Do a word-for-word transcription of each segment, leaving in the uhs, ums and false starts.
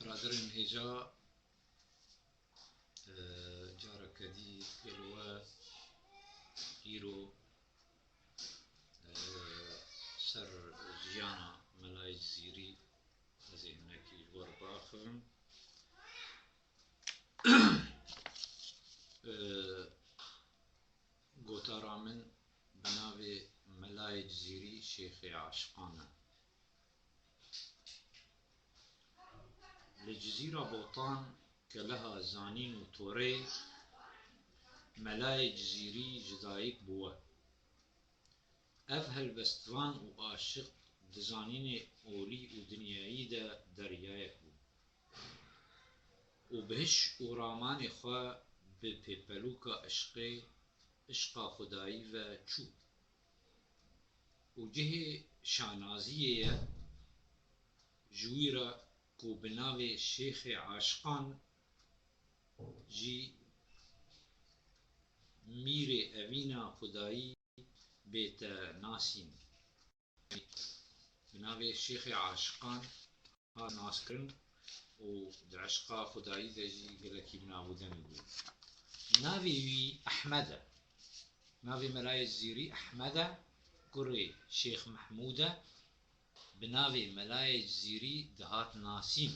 Biraderên hêja, e, careke dî gel we îro, e, ser jiyana Melayê Cizîrî ez ê hinekî ji we re biaxivim. E, Gotara min bi navê Melayê Cizîrî Şêxê Aşiqan e. Li Cizîra Botan, keleha zanîn û torê, Melayê Cizîrî ji dayik bû we. Ev helbestvan û aşiq di zanînê olî û dinyayî de deryayek bû û bi hiş û ramanê xwe bi pêpelûka işqê, işqa Xwedayî ve çû û cihê şanaziyê ye ji wî re ku bi navê Şêxê Aşiqan jî mîrê evîna Xwedayî bête nasîn. Bi navê Şêxê Aşiqan hat naskirin û di eşqa Xwedayî de jî gelekî bi nav û demî bû. Navê wî Ehmed e. Navê Melayê Cizîrî Ehmed e, kurê Şêx Mehmûd e. Bi navê Melayê Cizîrî dihat nasîn,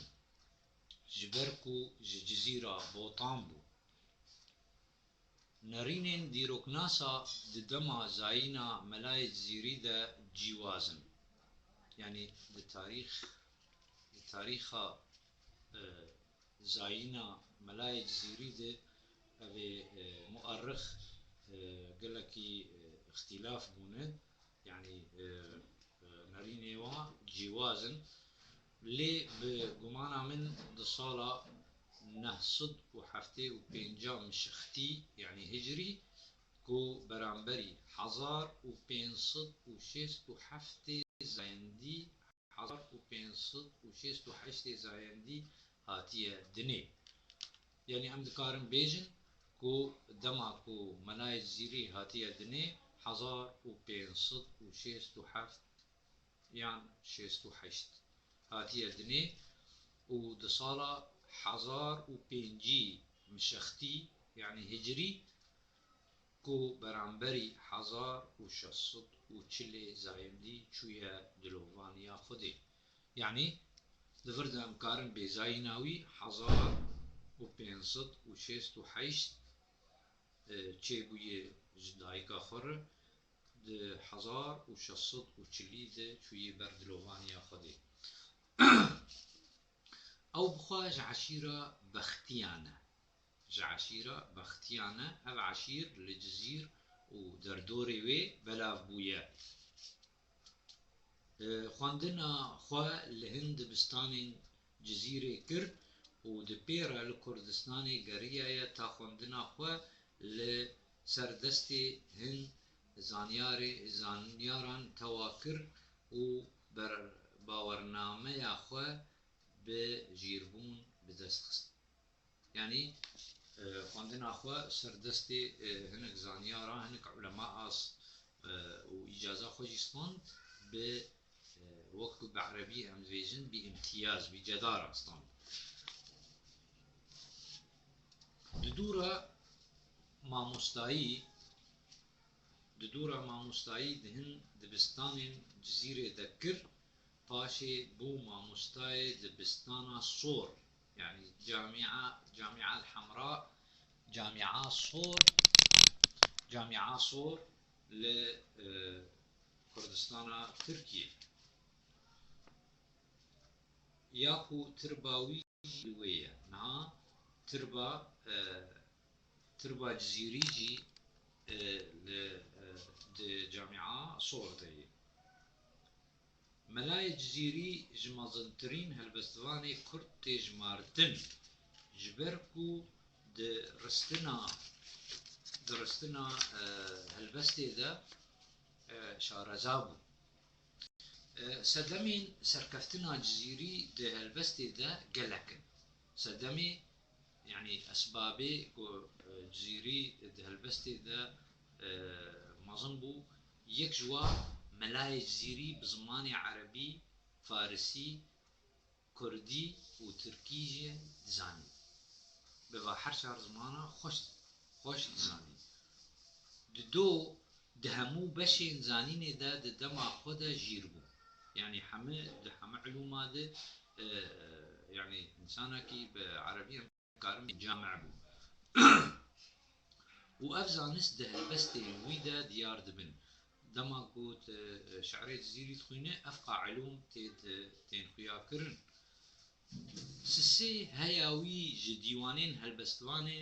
ji ber ku ji Cizîra Botan bû. Nerînên dîroknasa di dema zayîna Melayê Cizîrî de cîwaz in. Yanî di tarîx, di tarîxa, e, zayîna Melayê Cizîrî de ev ê, e, muerrix, e, gelekî, e, îxtîlaf bûne. Yanî, e, e, nerînê wan cîwaz in. Lê bi gumana min di sala neh sed û heftê û pênca mişextî, yanî hicrî, ku beramberî hezar û pênc sed û şêst û heftê zayendî, hezar û pênc sed û şêst û heştê zayendî hatiye dinê. Yanî em dikarin bêjin ku dema ku Melayê Cizîrî hatiye dinê, hezar û pênc sed û şêst û heft yan şêst û heşt hatiye dinê û di sala hezar û pêncî mişextî, yanî hicrî, ku beramberî hezar û şeş sed û çilê zayendî çûye dilovaniya Xwedê. Yanî, li vir de em karin bê zayîna wî hezar û pênc sed û şêst û heşt, e, çêbûye ji dayika xwe re, di hezar û şeş sed û çilî de çûye ber dilovaniya Xwedê. Ew bi xwe ji eşîra Bextiyan e. Ji eşîra Bextiyan e. Ev eşîr li Cizîr û derdorê wê belav bûye. E, xwendina xwe li hin dibistanên Cizîrê kir û di pê re li Kurdistanê geriyaye ta xwendina xwe li ser destê hin zanyarê, zanyaran tewa kir û ber-, bawernameya xwe bi jîrbûn bi dest xist. Yanî, e, xwendina xwe ser destê, e, hinek zanyara, hinek ulema as, e, û îcaza xwe jî stand bi, e, wek ku bi erebî em dibêjin, bi îmtiyaz, bi cedara stand. Di dûra mamostayî, di dûra mamostayî di hin dibistanên Cizîrê de kir, paşê bû mamostayê dibistana Sor, yanî Camia, Camia El Hemra, Camia Sor, Camia Sor li, e, Kurdistana Tirkiyê. Ya ku tirba wî jî wê ye. Niha tirba, e, tirba Cizîrî jî, e, li, e, di Camia Sor de ye. Melayê Cizîrî ji mezintirîn helbestvanê Kurd tê jimartin, ji ber ku di ristina, di ristina, e, helbestê de, e, şareza bû. E, sedemên serkeftina Cizîrî di helbestê de gelek in. Sedemê, yanî esbabê ku, e, Cizîrî di helbestê de, e, mezin bû, yek ji wa Melayê Cizîrî bi zimanê erebî, farisî, kurdî û tirkî jî dizanî. Bi va her çar zimana xweş, xweş dizanî. Dido di hemû beşên zanînê de di dema xwe de jîr bû. Yanî heme, di heme ilûma de, e, yanî însanekî bi erebî em karin cami bû. Û ev zanist di helbestên wî de diyar dibin. Dema ku tu, e, şi'rê Cizîrî dixwîne, ev qa ilûm tê di, tên xuyakirin. Sisê heya wî ji dîwanên helbestvanê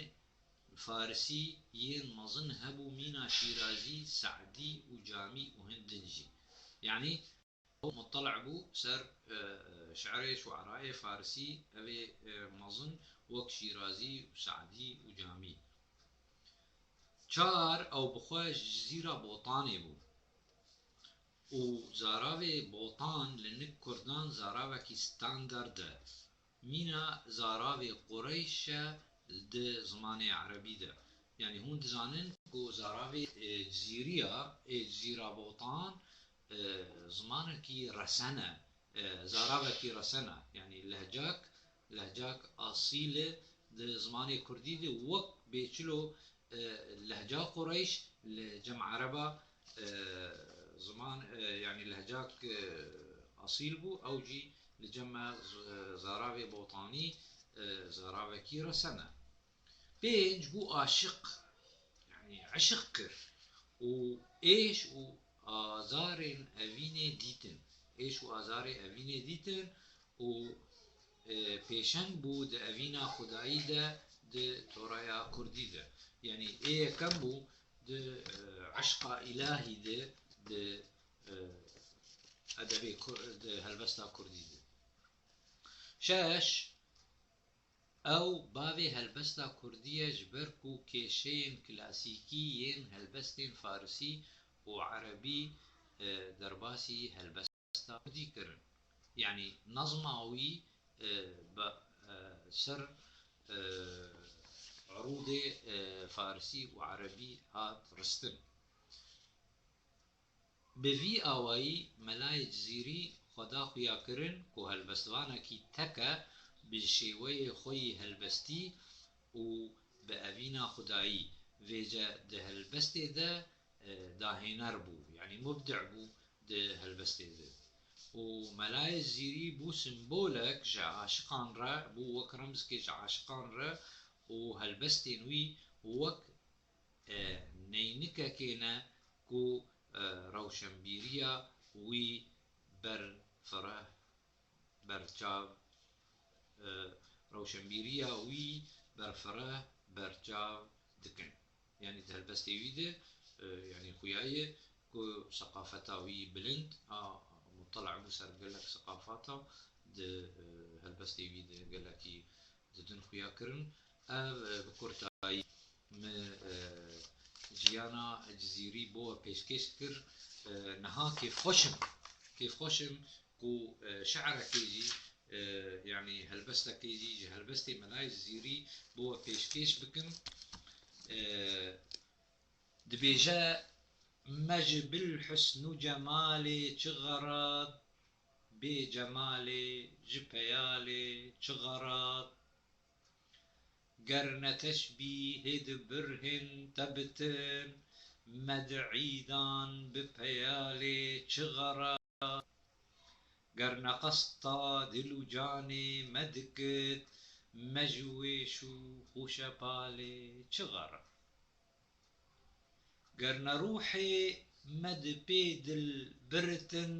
farisî yên mezin hebû mîna Şîrazî, Se'dî û Camî û hin din jî. Yanî ew muttali bû ser, e, şi'rê şu'erayê farisî, ev ê, e, mezin wek Şîrazî û Se'dî û Camî. Çar, ew bi xwe ji Cizîra Botanê bû. Û zaravê Botan li nik kurdan zaravekî standard e. Mîna zaravê Qureyş e di zimanê erebî de. Yanî hûn dizanin ku zaravê, e, Cizîriya, ê Cizîra Botan, e, zimanekî resen e, e, zaravekî resen e. Yanî lehcak, lehcak asîl e di zimanê kurdî de, wek bê çilo, e, lehca Qureyş li cem ereba, e, ziman, e, yanî lehcak, e, asîl bû, ew jî li cem me z-, e, zaravê Botanî, e, zaravekî resen e. Pênc bû aşiq, yanî eşiq kir û êş û azarên evînê dîtin. Êş û azarê evînê dîtin û, e, pêşeng bû di evîna xwedayî de, di toraya kurdî de. Yanî ê yekem bû di, e, eşqa îlahî de, di, e, edebê ku-, di helbesta kurdî de. Şeş, Ew bavê helbesta kurdî ye, ji ber ku kêşeyên klasîkî yên helbestên farisî û erebî, e, derbasî helbesta kurdî kirin. Yanî nazma wî, e, bi, e, ser, e, erûdê, e, farisî û erebî hat ristin. Bi vî awayî Melayê Cizîrî xwe da xuyakirin ku helbestvanekî tek e bi şêweyê xwe yî helbestî û bi evîna xwedayî. Vêce di helbestê de, e, dahêner bû, yanî mubdi'î bû di helbestê de. Û Melayê Cizîrî bû simbolek ji aşiqan re, bû wek remzikê ji aşiqan re û helbestên wî wek e, neynikekê ne ku, e, rewşenbîriya wî berfireh, berçav, e, rewşenbîriya wî berfireh, berçav dikin. Yanî di helbestê wî de, e, yanî xuya ye ku seqafeta wî bilind a, mutela bû ser gelek seqafata di, e, helbestê wî de gelekî didin xuya kirin. Ev, e, bi kurtayî min, e, jiyana Cizîrî bo we pêşkêş kir. E, niha kêfxweş im. Kêfxweş im ku, e, şi'rekê jî, e, yanî helbestekê jî ji helbestê Melayê Cizîrî bo we pêşkêş bikim. E, dibêje, Me ji bil husn û cemalê çi xerab, bê cemalê ji peyalê çi xerab. Ger ne teşbîhê di birhên te bitin, me di îdan bi peyalê çi xerab. Ger ne qesta dil û canê me dikit, me ji wêş û xweşepalê çi xerab. Ger ne ruhê me di pê dil biritin,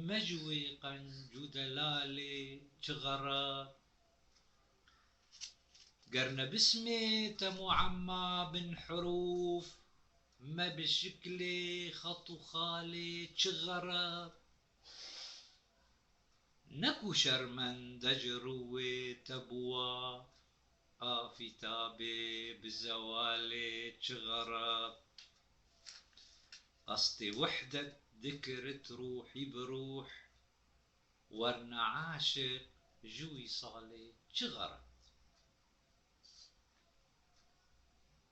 me ji wê qenc û delalê çi xerab. Ger ne bismê te muemma bin hurûf, me bi şiklê xet û xalê çi xerab. Ne ku şermende ji rûyê te bûwa, afîtabê bi zewalê çi xerab. Qestê wehdet dikirit rûhî bi rûh, werne aşiq ji wîsalê çi xerab.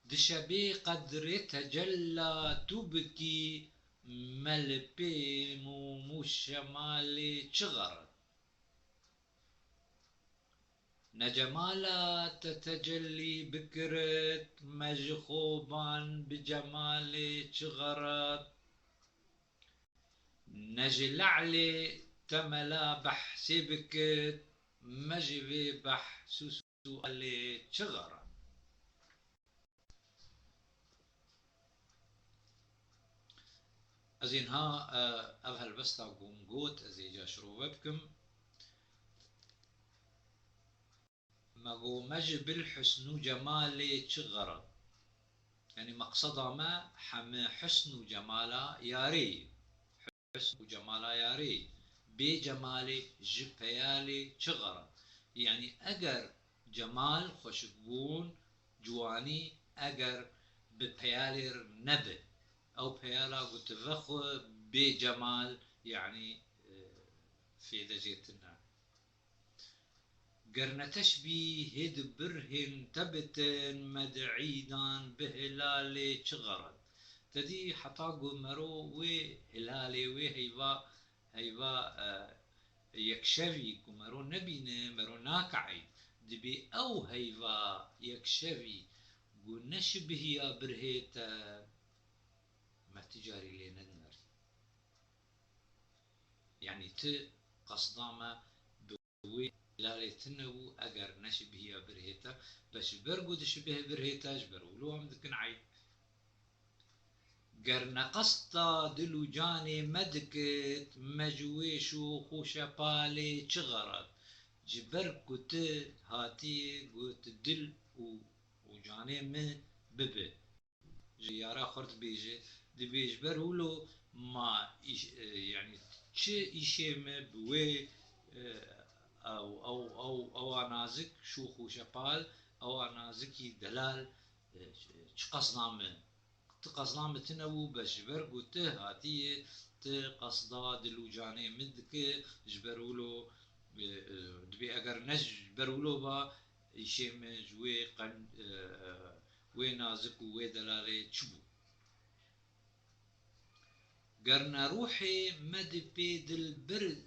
Di şebê qedrê tecella tu bikî, me li pê mûm û şemalê çi xerab. Ne cemala te tecellî bikirit, me ji xoban bi cemalê çi xerat? Ne ji le'lê te mela behsê bikit, me ji vê behs û sualê çi xerat? Ez ê niha, e, ev helbesta ku min got, ez ê ca şirove bikim. Me got, me ji bil husn û cemalê çi xerat? Yanî meqseda me heme husn û cemala yarê ye. Husn û cemala yarê ye. Bê cemalê ji peyalê çi xerat? Yanî eger cemal, xweşikbûn, ciwanî, eger bi peyalê re nebe, ew peyala ku tu vexwe bê cemal, yanî, e, fêde jê tune. Ger ne teşbîhê di birhên te bitin, me di îdan bi hilalê çi xerat? Te dî heta ku mero wê hilalê, wê heyva, heyva, e, yekşevî ku mero nebîne, mero nake eyd. Dibê ew heyva yekşevî ku neşibihiya birhê te, me ti carî lê nedinirî. Yanî ti qesda me bi wê hilalê tune bû, eger neşibihiya birhê te, bes ji ber ku dişibihê birhê te, ji ber wilo em dikin eyd. Ger ne qesta dil û canê me dikit, me ji wê şox û şepalê çi xerat? Ji ber ku tu hatiyê got dil û, û canê min bibe. Ji yara xwe re dibêje, dibê ji ber wilo ma îş-, e, yanî çi îşê me bi wê, e, ew, ew, ew, ewa nazik şox û şepal, ewa nazikî delal, e, çi qesda me? Ti qesda me tune bû, bes ji ber ku ti hatiyê, ti qesda dil û canê min dike, ji ber wilo, e, e, dibê eger ne ji ber wilo ba, îşê me ji wê qen-, e, e, wê nazik û wê delalê çi bû? Ger ne ruhê me di pê dil bir-,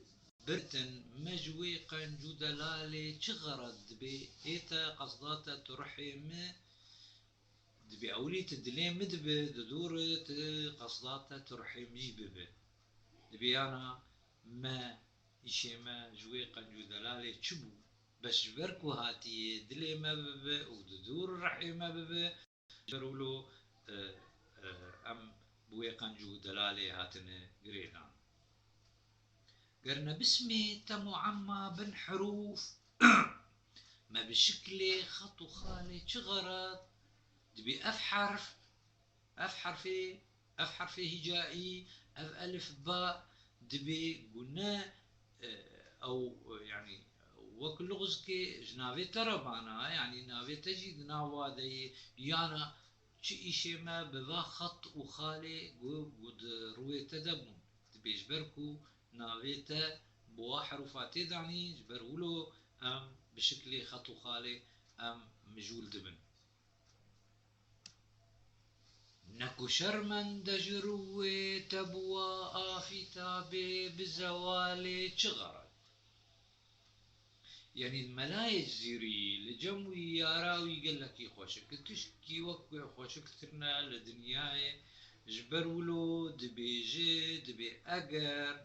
birtin, me ji wê qenc û delalê çi xerat dibe? Ê te qesda te tu ruhê me, dibê ewilî tu dilê me dibe, di dû re tu qesda te tu ruhê me jî bibe. Dibê yana me, îşê me ji wê qenc û delalê çi bû? Bes ji ber ku hatiyê dilê me bibe û di dûr rihê me bibe, ji ber wilo, e, e, em bi wê qenc û delalê hatine girêdan. Ger ne bismê te muemma bin herûf, me bi şiklê xet û xalê çi xerat? Dibê ev herf, ev herfê, ev herfê hîcaî, ev elif ba dibê ku ne, e, ew, e, yanî wek luxzkê ji navê te re bana, yanî navê te jî di nava de yê, yana çi îşê me bi va xet û xalê ku, ku di rûyê te de bûn. Dibê ji ber ku navê te bi wa herûfa tê danî, ji ber wilo em bi şiklê xet û xalê em mijûl dibin. Ne ku şermende ji rûyê te bûwa afîtabê bi zewalê çi xerat? Yanî melayê zîrî li cem wî yara wî gelekî xweşik, tişkî wek wê xweşiktir ne li dinyayê. Ji ber wilo dibêje, dibê eger,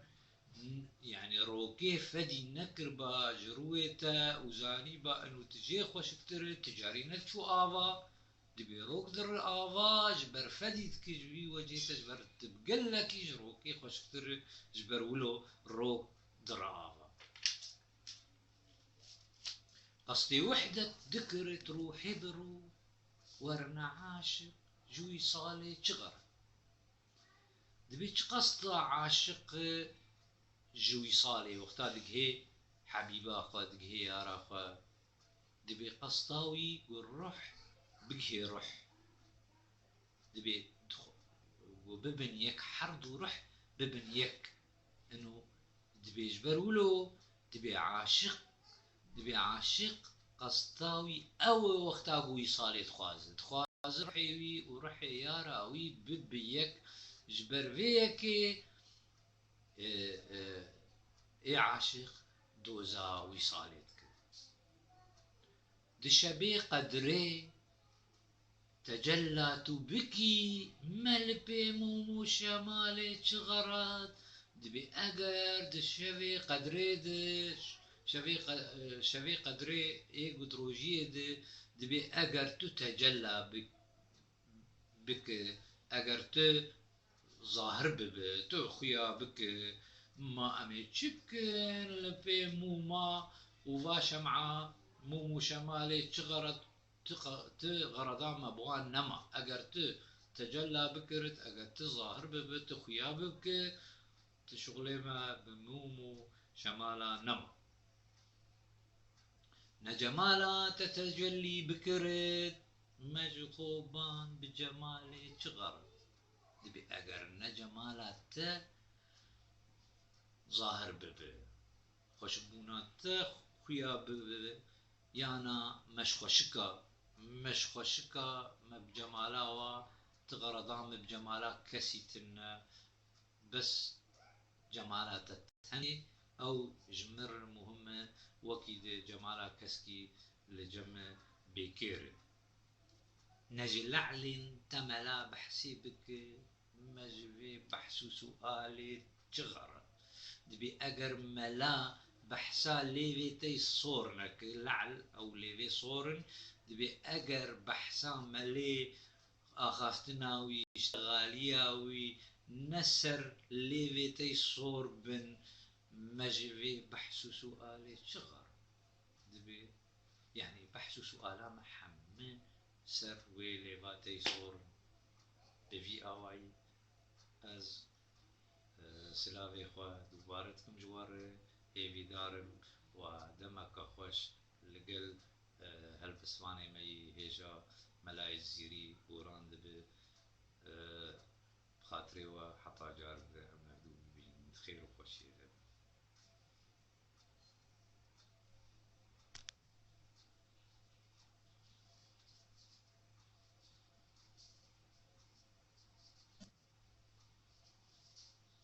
n-, yanî rokê fedî nekiriba ji rûyê te û zanîba eno tu jê xweşiktir, tu carî nediçû ava, dibê rok dir ava, ji ber fedî dikî ji vî wecê te, ji ber tu bi gelekî ji rokê xweşiktir, ji ber wilo rok dir ava. Qestê wehdet dikirit ruhê bi rû, werna aşiq ji wî salê çi xerat? Dibê çi qesta aşiq ji wî salê, wexta digihê hebîba xwe, digihê yara xwe, dibê qesta wî ku ruh bigihê ruh. Dibê dixwe-, ku bibin yek, her du ruh bibin yek. Eno dibê ji ber wilo, dibê aşiq, dibê aşiq qesta wî ew e wexta ku wî salê dixwaze. Dixwaze ruhê wî û ruhê yara wî bibi yek, ji ber vê yekê, e, e, ê aşiq doza wî salê dike. Di şevê qedrê tecella tu bikî, me li pê mûm û şemalê çi xerat? Dibê eger di şevê qedrê de, şevê qe-, şevê qedrê ê ku di rojiyê de, dibê eger tu tecella bi-, bike, eger tu zahir bibe, tu xuya bike, ma em ê çi bikin li pê mûma û va şema, mûm û şemalê çi xerat, tu qa-, tu xerada me bi wan nema. Eger tu tecella bikirit, eger tu zahir bibe, tu xuya bike, tu şixulê me bi mûm û şemala nema. Ne cemala te tecellî bikirit, me ji xwe ban bi cemalê çi xerat? Dibê eger ne cemala te zahir bibe, xweşikbûna te xuya bibe, yana me ji xweşika, me ji xweşika, me bi cemala wa, tu xerada me bi cemala kesî tune, bes cemala te tenê, ew ji min re muhim e, wekî di cemala keskî li cem me bêkêr e. Ne ji le'lên te mela behsê bike, me ji vê behs û sualê çi xerat? Dibê eger mela behsa lêvê te yê sor neke, le'l ew lêvê sor in, dibê eger behsa melê axaftina wî, îştixaliya wî ne ser lêvê te yê sor bin, me ji vê behs û sualê çi xerat? Dibê, yanî behs û suala me heme ser wê lêva te yê sor in. Bi vî awayî ez, e, silavê xwe dubare dikim ji we re, hêvîdar im we demeke xweş li gel, e, helbestvanê me yî hêja Melayê Zîrî goran dibe. E, bi xatirê we heta careke din em hevdû bibînin di xêr û xweşiyê.